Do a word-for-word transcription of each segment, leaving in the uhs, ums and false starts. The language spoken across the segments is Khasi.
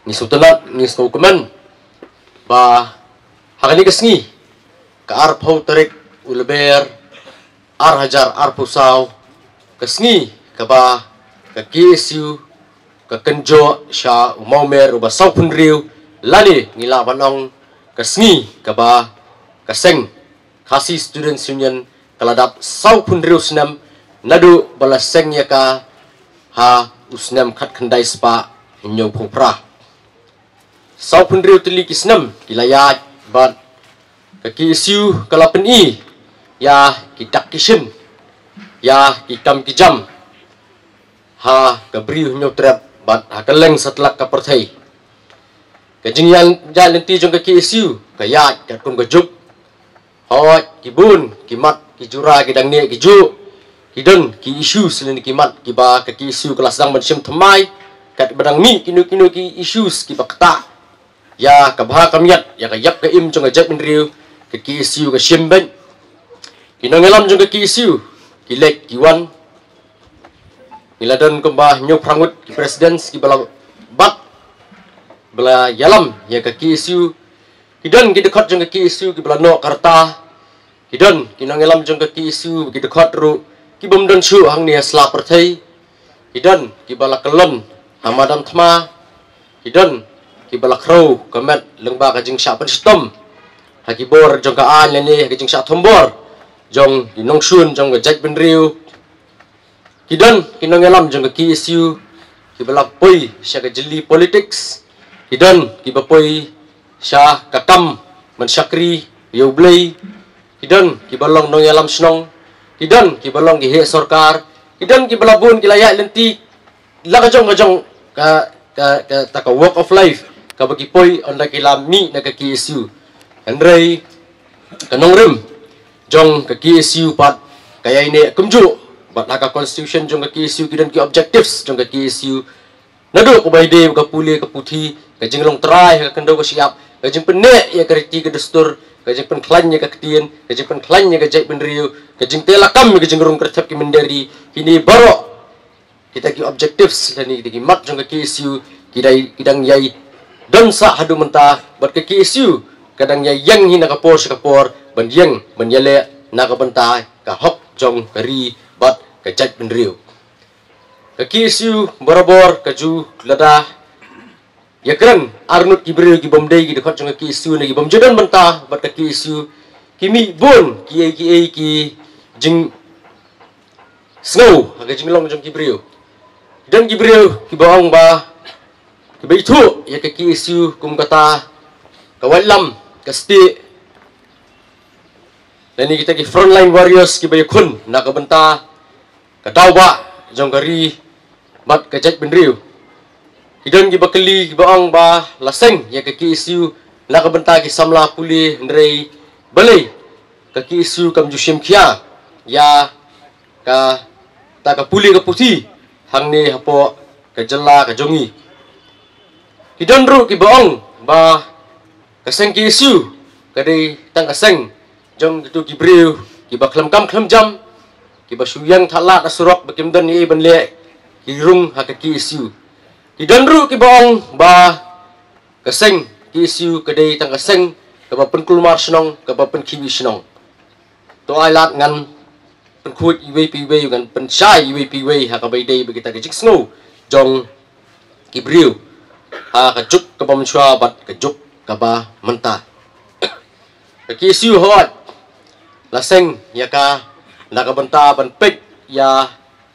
Ngi sngewtynnat, ngi sngewkmen ba ha kane ka sngi, ka arphew tarik u Lber ar hajar arphew saw, ka sngi kaba ka K S U ka kynjoh sha u mawmer uba sawphew hynriew, lane ngi lah ban ong ka sngi kaba ka seng Khasi Students Union ka la dap sawphew hynriew snem naduh ba la seng ïa ka ha u snem khatkhyndai spah hynñiewphew phra. Sawphew hynriew tylli ki snem ki la ïaid bad ka K S U ka la pyni ïa ki dak ki shin, ïa ki kam ki jam ha ka Bri u Hynñiewtrep bad ha kylleng satlak ka pyrthei. Ka jingïaid lynti jong ka K S U ka ïaid katkum ka juk. Hooid, ki bun ki mat ki jura ki dang neh ki juh. Ki don ki issues lane ki mat kiba ka K S U ka la sdang ban shim thymmai, katba dang mih kino kino ki issues kiba ktah ïa ka bha ka miat, ïa ka ïap ka im jong ka jaitbynriew, ka K S U ka shim beit. Ki nongïalam jong ka K S U ki leit ki wan. Ngi la don kumba hynñiewphew ngut ki presidents kiba la bat, ba la ïalam ïa ka K S U. Ki don ki dkhot jong ka K S U kiba la noh ka rta. Ki don ki nongïalam jong ka K S U ki dkhot ruh ki bym don shuh hangne ha sla pyrthei. Ki don kiba la kyllon ha madan thma. Ki don kiba la khrew ka met lyngba ka jingshah pynshitom ha ki bor jong ka aiñ lane ha ka jingshah thombor jong ki nongshun jong ka jaitbynriew. Ki don ki nongïalam jong ka K S U kiba la poi sha ka jylli politics. Ki don kiba poi sha ka kam ban shakri ïa U Blei. Ki don kiba long nongïalam shnong. Ki don kiba long ki heh sorkar. Ki don kiba la bun ki la ïaid lynti la ka jong ka jong ka, ka, kata ka walk of life kaba ki poi ynda ki la mih na ka K S U. Hynrei ka nongrim jong ka K S U pat ka ïaineh kumjuh bad ha ka constitution jong ka K S U ki don ki objectives jong ka K S U. Naduh kaba ïadei bad ka pule ka puthi, ka jinglong trai ha ka khyndew ka shyiap, ka jingpynneh ïa ka riti ka dustur, ka jingpynkhlaiñ ïa ka ktien, ka jingpynkhlaiñ ïa ka jaitbynriew, ka jingtei lakam ïa ka jingrung kyrthep ki mynder ri, kine baroh kita ki objectives lane kita ki mat jong ka K S U ki dei, ki dang ïai don sah haduh mynta bad ka K S U ka dang ïai ïeng hi na ka por sha ka por ban ïeng ban ïaleh na ka bynta ka hok jong ka ri bad ka jaitbynriew. Ka K S U barabor ka ju lada ïakren arngut ki briew ki bym dei ki dkhot jong ka K S U ne ki bym ju don bynta bad ka K S U, ki mih bun kiei kiei ki jingsngew ha ka jinglong jong ki briew. Don ki briew kiba ong ba kiba ithuh ïa ka K S U kum kata ka waitlam ka stieh lane kita ki frontline warriors kiba ïakhun na ka bynta ka daw bah jong ka ri bad ka jaitbynriew. Ki don kiba kylli kiba ong ba la seng ïa ka K S U na ka bynta ki samla pule, hynrei balei ka K S U kam ju shim khia ïa kata ka pule ka puthi hangne hapoh ka jylla ka jong ngi. Ki don ruh kiba ong ba ka seng K S U ka dei tang ka seng jong kito ki briew kiba khlem kam khlem jam, kiba shu ïeng thalat ha surok ba kim don ei ban leh, ki rung ha ka K S U. Ki don ruh kiba ong ba ka seng K S U ka dei tang ka seng kaba pynkulmar shnong, kaba pynkhiwi shnong. To ai lad ngan pynkhuid iwei pa iwei, ngan pynshai iwei pa iwei ha kaba ïadei bad kita ki jingsngew jong ki briew ha ka juk kaba mynshuwa bad ka juk kaba mynta. Ka K S U hooid la seng ïa ka na ka bynta ban peit ïa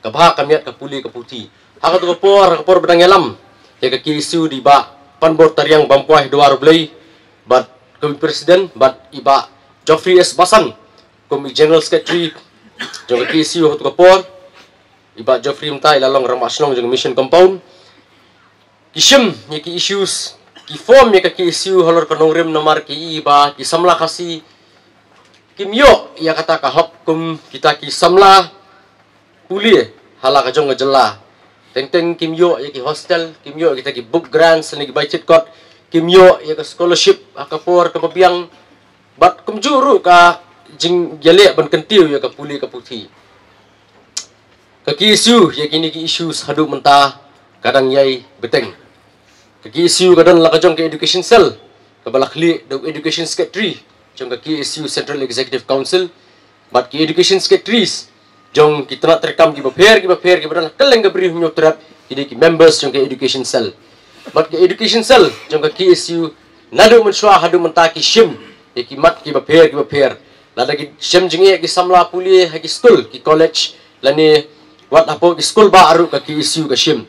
ka bha ka miat, ka pule ka puthi. Ha kato ka por, ha ka por ba dang ïalam ïa ka K S U da i Bah Panbor Tariang Bampwai Dwar Blei bad kum i president, bad i Bah Geoffrey S Basan kum i general secretary jong ka K S U ha kato ka por. I Bah Geoffrey mynta i la long rangbah shnong jong ka Mission Compound. Ki shim ïa ki issues, ki form ïa ka K S U halor ka nongrim, namar ki i ba ki samla Khasi kim ïoh ïa kata ka hok kum kita ki samla pule ha la ka jong ka jylla. Teng teng kim ïoh ïa ki hostel, kim ïoh ïa kita ki book grants ne ki bai thied kot, kim ïoh ïa ka scholarship ha ka por kaba biang, bad kumjuh ruh ka jingïaleh ban kyntiew ïa ka pule ka puthi. Ka K S U ïa kine ki issues haduh mynta ka dang ïai bteng. Ka KSU ka don la ka jong ka Education Cell, kaba la khlieh da u Education Secretary jong ka KSU Central Executive Council, bad ki Education Secretaries jong ki tnat treikam kiba pher kiba pher kiba don ha kylleng ka Bri u Hynñiewtrep, ki dei ki members jong ka Education Cell. Bad ka Education Cell jong ka KSU naduh mynshuwa haduh mynta ki shim ïa ki mat kiba pher kiba pher. Lada ki shim jingeh ki samla pule ha ki skul, ki college, lane wat hapoh ki skul bah ruh ka KSU ka shim.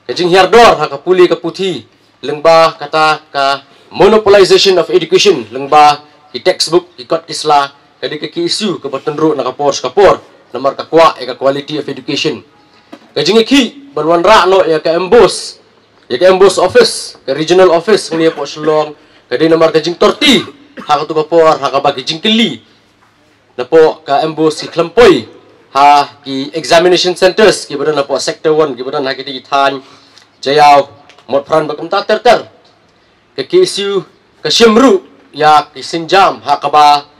Ka jinghiar dor ha ka pule ka puthi, lyngba kata ka monopolization of education, lyngba ki textbook, ki kot ki sla, ka dei ka KSU kaba tynruh na ka por sha ka por, namar ka kwah ïa ka quality of education. Ka jingïakhih ban wanrah noh ïa ka MBOSE, ïa ka MBOSE office, ka regional office hangne hapoh Shillong, ka dei namar ka jingtorti ha katu ka por, ha kaba ki jingkylli napoh ka MBOSE ki khlem poi ha ki examination centres kiba don napoh sector one, kiba don ha kitei ki thaiñ Jaïaw, Motphran bad kumta ter ter. Ka KSU ka shim ruh ïa ki sienjam ha kaba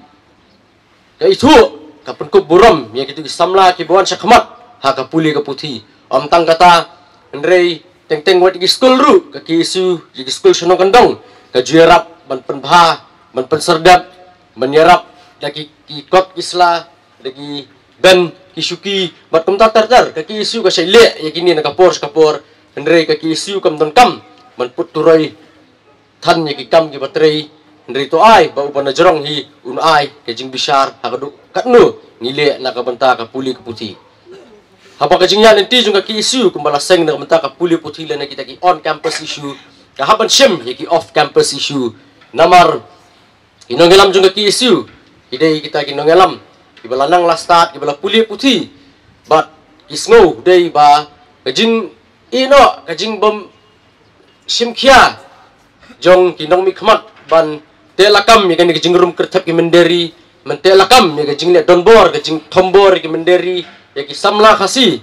ka ithuh, ka pynkup burom ïa kitu ki samla kiba wan sha khmat ha ka pule ka puthi. Ym tang kata, hynrei teng teng wat ïa ki skul ruh, ka KSU ïa ki skul shnong kyndong ka ju ïarap ban pynbha, ban pynserdep, ban ïarap da ki, ki kot ki sla, da ki bench, ki shuki bad kumta ter ter. Ka KSU ka shait leh ïa kine na ka por sha ka por, hynrei ka KSU kam donkam ban put turoi than ïa ki kam kiba trei, hynrei to ai ba uba na jrong hi un ai ka jingbishar ha kaduh katno ngi leh na ka bynta ka pule ka puthi. Haba ka jingïaid lynti jong ka KSU kumba la seng na ka bynta ka pule puthi lane kita ki on campus issue, ka hap ban shim ïa ki off campus issue. Namar ki nongïalam jong ka KSU ki dei kita ki nongïalam kiba la nang la stad, kiba la pule puthi, bad ki sngew dei ba ka jingïehnoh, ka jingbym shim khia jong ki nongmihkhmat ban teh lakam ïa kane ka jingrum kyrthep ki mynder ri, ban teh lakam ïa ka jingleh donbor, ka jingthombor ïa ki mynder ri, ïa ki samla Khasi,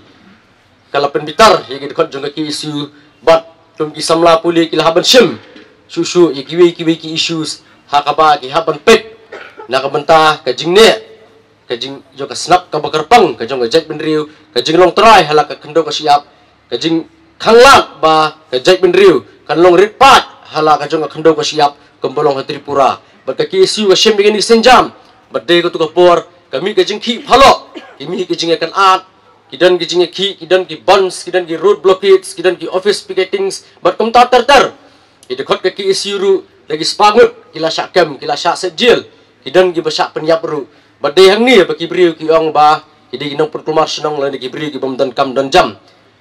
ka la pynbitar ïa ki dkhot jong ka KSU. Bad kum ki samla pule ki la hap ban shim shuh shuh ïa kiwei kiwei ki issues ha kaba ki hap ban peit na ka bynta ka jingneh, ka jing, jong ka snap kaba kyrpang ka jong ka jaitbynriew, ka jinglong trai ha la ka khyndew ka shyiap, ka jingkhanglad ba ka jaitbynriew kan long rit paid ha la ka jong ka khyndew ka shyiap kumba long ha Tripura. Bad ka KSU ka shim ïa kine ki sienjam, bad dei katu ka por ka mih ka jingkhih phaloh, ka mih ka jingïakynad, ki don ki jingïakhih, ki don ki bandhs, ki don ki road blockades, ki don ki office picketings bad kumta ter ter. Ki dkhot ka KSU ruh da ki spah ngut ki la shah kem, ki la shah set jail, ki don kiba shah pynïap ruh. Bad dei hangne ba ki briew ki ong ba ki dei ki nongpynkulmar shnong lane ki briew ki bym don kam don jam.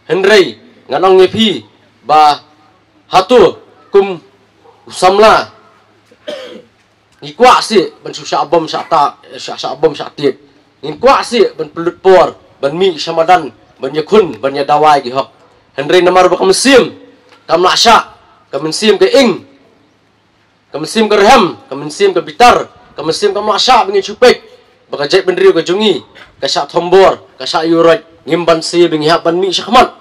Hynrei ngan ong ïa phi ba hato kum u samla ngi kwah seh ban shu shah bom shah ta, shah, shah bom shah tied. Ngin kwah seh ban pynlut por ban mih sha madan, ban ïakhun, ban ïadawai ki hok. Hynrei namar ba ka mynsiem kam lah shah, ka mynsiem ka ing, ka mynsiem ka rhem, ka mynsiem ka bitar, ka mynsiem kam lah shah ba ngin shu peit ba ka jaitbynriew ka jong ngi ka shah thombor, ka shah ïuroit, ngim banse ba ngi hap ban mih shakhmat.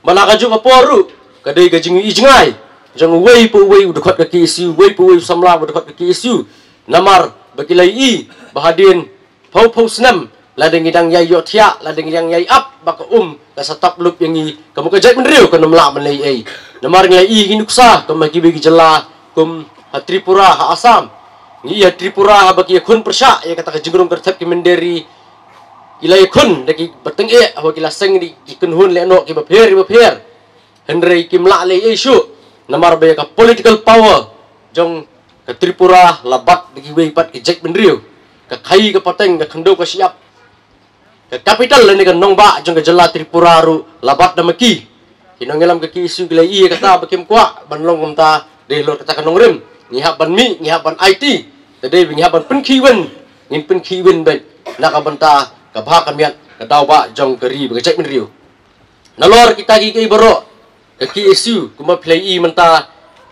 Ba na kajuh ka por ruh ka dei ka jingïohi jngai jong uwei pa uwei u dkhot ka KSU, uwei pa uwei u samla u dkhot ka KSU. Namar ba ki la ïohi ba hadien phew phew snem, lada ngi dang ïai ïohthiah, lada ngi dang ïai ap, ba ka um ka sa tap lup ïa ngi, ka mut ka jaitbynriew kan ym lah ban leh ei. Namar ngi la ïohi ki nuksa kum ha kiwei ki jylla kum ha Tripura, ha Assam. Ngi ïohi ha Tripura haba ki ïakhun pyrshah ïa kata ka jingrum kyrthep ki mynder ri, ki la ïakhun da kiba tyngeh, haba ki la seng da ki kynhun lehnoh kiba pher kiba pher. Hynrei kim lah leh ei shuh namar ba ïa ka political power jong ka Tripura la bat da kiwei pat ki jaitbynriew. Ka khaii ka pateng, ka khyndew ka shyiap, ka capital lane ka nongbah jong ka jylla Tripura ruh la bat da ma ki. Ki nongïalam ka KSU ki la ïohi ïa kata ba kim kwah ban long kumta, dei halor kata ka nongrim. Ngi hap ban mih, ngi hap ban aiti. Te dei ba ngi hap ban pynkhih win, ngin pynkhih win beit na ka bynta ka bha ka miat, ka daw bah jong ka ri bad ka jaitbynriew. Nalor kita kiei kiei baroh, ka KSU kumba phi la ïohi mynta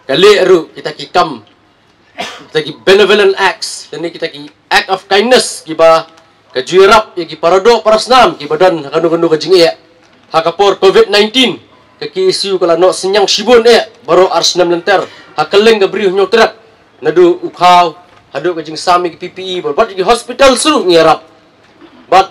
ka leh ruh kita ki kam, kita ki benevolent acts lane kita ki act of kindness kiba ka ju ïarap ïa ki para doh para snam kiba don ha kano kano ka jingeh. Ha ka por covid nineteen, ka KSU ka la noh synñiang shibun eh baroh ar snem lynter ha kylleng ka Bri u Hynñiewtrep, naduh u khaw haduh ka jingsam ïa ki PPE, bad, bad ïa ki hospital ruh ngi ïarap. Bad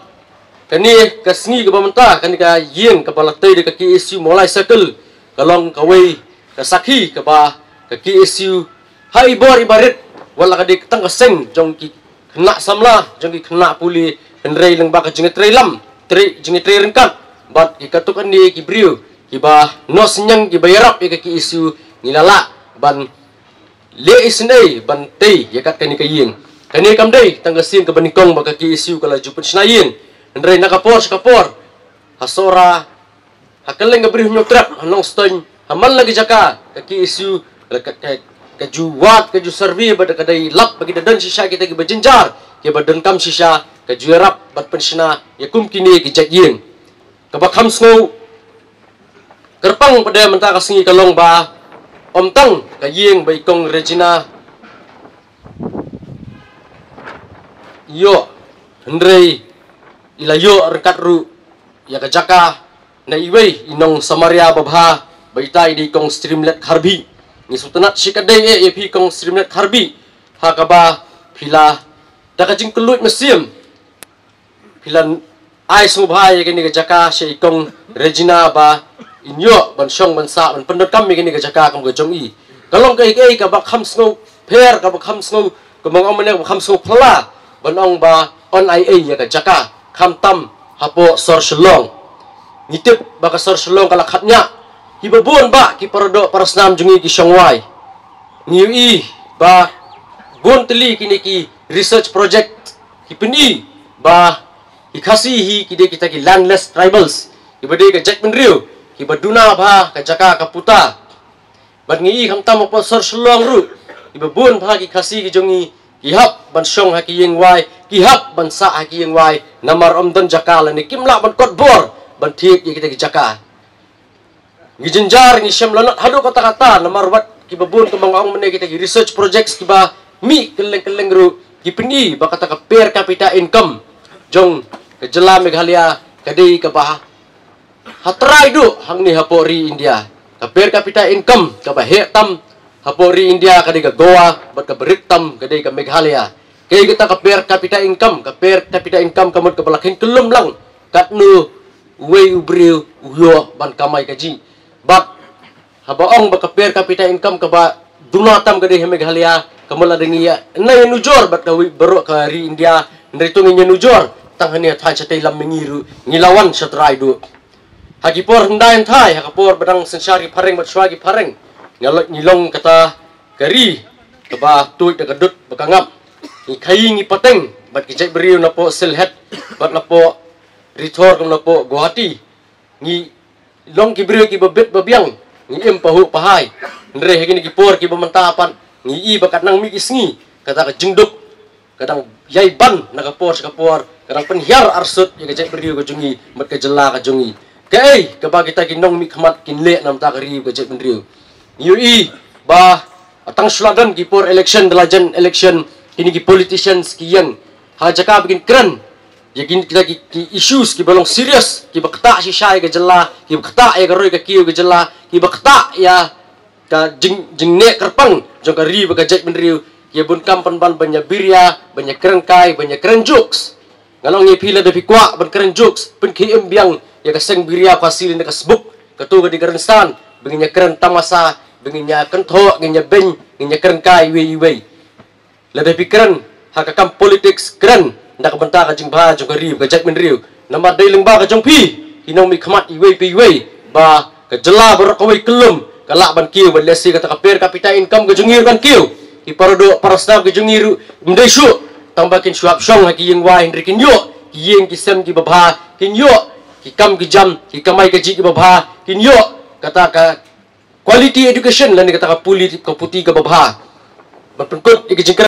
kane ka sngi kaba mynta, kane ka ïing kaba la tei da ka KSU Mawlai Circle, ka long kawei sakhi kaba ka K S U ha i bor i barit, wat la ka dei tang ka seng jong ki khynnah samla, jong ki khynnah pule, hynrei lyngba ka jingtreilang, trei, jingtrei ryngkat bad ki katto katne ki briew kiba nosynñiang, kiba ïarap ïa ka K S U, ngi la lah ban leh isynei ban tei ïa kat kane ka ïing. Kane kam dei tang ka sien kaba nyngkong ba ka K S U ka la ju pynshna ïing, hynrei na ka por sha ka por, ha Sohra, ha kylleng ka Bri Hynñiewtrep, ha Nongstoiñ, ha man la ki jaka, ka K S U ka, ka, ka ju wad, ka ju survey bad ka dei lap ba ki da don shisha kita kiba jynjar, kiba donkam shisha, ka ju ïarap bad pynshna ïa kum kine ki jait ïing. Kaba kham sngew kyrpang pat de mynta ka sngi ka long ba ym tang ka ïing ba i Kong Regina ïoh, hynrei i la ïoh ryngkat ruh ïa ka jaka na iwei i nong Samaria babha, ba ita i dei i Kong Streamlet Kharbih. Ngi sngewtynnat shikatdei eh ïa phi Kong Streamlet Kharbih, ha kaba phi la, da ka jingkylluid mynsiem, phi la ai sngewbha ïa kane ka jaka sha i Kong Regina ba in ïoh ban shong ban sah ban pyndonkam ïa kane ka jaka kum ka jong i. Ka long kaei kaei kaba kham sngew pher, kaba kham sngew, kaba nga ong mynne kaba kham sngew phylla ban ong ba yn ai ei ïa ka jaka, khamtam hapoh sor Shillong. Ngi tip ba ka sor Shillong ka la khapngiah, kiba bun bah ki paradoh parasnam jong ngi ki shong wai. Ngi ïohi ba bun tylli kine ki research project ki pyni ba ki Khasi hi ki dei kita ki landless tribals, kiba dei ka jaitbynriew kiba duna bha ka jaka ka puta. Bad ngi ïohi khamtam hapoh sor Shillong ruh, kiba bun bha ki Khasi ki jong ngi ki hap ban shong ha ki ïing wai, ki hap ban sah ha ki ïing wai, namar ym don jaka lane kim lah ban kot bor ban thied ïa kita ki jaka. Ngi jynjar, ngi shem lanot haduh katta katta, namar wat kiba bun kumba nga ong mynne kita ki research projects kiba mih kylleng kylleng ruh ki pyni ba kata ka per capita income jong ka jylla Meghalaya ka dei kaba ha trai duh hangne hapoh ri India. Ka per capita income kaba heh tam hapoh ri India ka dei ka Goa, bad kaba rit tam ka dei ka Meghalaya. Kaei kata ka per capita income? Ka per capita income ka mut kaba la kheiñ kyllum lang katno uwei u briew u ïoh ban kamai kajih. Bad haba ong ba ka per capita income kaba duna tam ka dei ha Meghalaya, ka mut lada ngi ïa, ngi ïanujor bad kawei baroh ka ri India, hynrei to ngin ïanujor tang hangne ha thaiñ shatei lam mihngi ruh ngi la wan sha trai duh. Ha ki por hyndai hynthai, ha ka por ba dang synshar ki phareng bad shuwa ki phareng, ngi long, ngi long kata ka ri kaba tuid da ka dud ba ka ngap. Ngi khaii ngi pateng bad ki jaitbynriew napoh Sylhet bad napoh Ri Thor kum napoh Guwahati. Ngi long ki briew kiba bit ba biang, ngi im pahuh pahai. Hynrei ha kine ki por kiba mynta pat ngi i ba kat nang mih ki sngi, kata ka jingduk ka dang ïai ban na ka por sha ka por, ka dang pynhiar arsut ïa ka jaitbynriew ka jong ngi bad ka jylla ka jong ngi. Kaei kaba kita ki nongmihkhmat kin leh na bynta ka ri ka jaitbynriew? Ngi ïohi ba tang shu la don ki por election, da la jan election, kine ki politicians ki ïeng ha jaka ba kin kren ïa kine kita ki, ki issues kiba long serious, kiba ktah shisha ïa ka jylla, kiba ktah ïa ka roi ka kiew ka jylla, kiba ktah ïa ka jing, jingneh kyrpang jong ka ri bad ka jaitbynriew, ki ïa bun kam pynban ban ïa biria, ban ïa kren kai, ban ïa kren jokes. Nga ong ïa phi, lada phi kwah ban kren jokes, pynkhie im biang ïa ka seng biria Khasi lane ka sbuk, kato ka dei ka rynsan ba ngin ïa kren tamasa, ba ngin ïa kynthoh, ngin ïa beiñ, ngin ïa kren kai iwei iwei. Lada phi kren ha ka kam politics, kren na ka bynta ka jingbha jong ka ri bad ka jaitbynriew. Namar dei lyngba ka jong phi ki nongmihkhmat iwei pa iwei ba ka jylla baroh kawei kyllum ka lah ban kiew, bad lehse kata ka per capita income ka jong ngi ruh kan kiew. Ki paradoh parasnam ka jong ngi ruh ym dei shuh tang ba kin shu hap shong ha ki ïing wai, hynrei kin ïoh ki ïing ki sem kiba bha, kin ïoh ki kam ki jam, ki kamai kajih kiba bha, kin ïoh kata ka quality education lane kata ka puli, ka puthi kaba bha. Ban pynkut ïa ki jingkren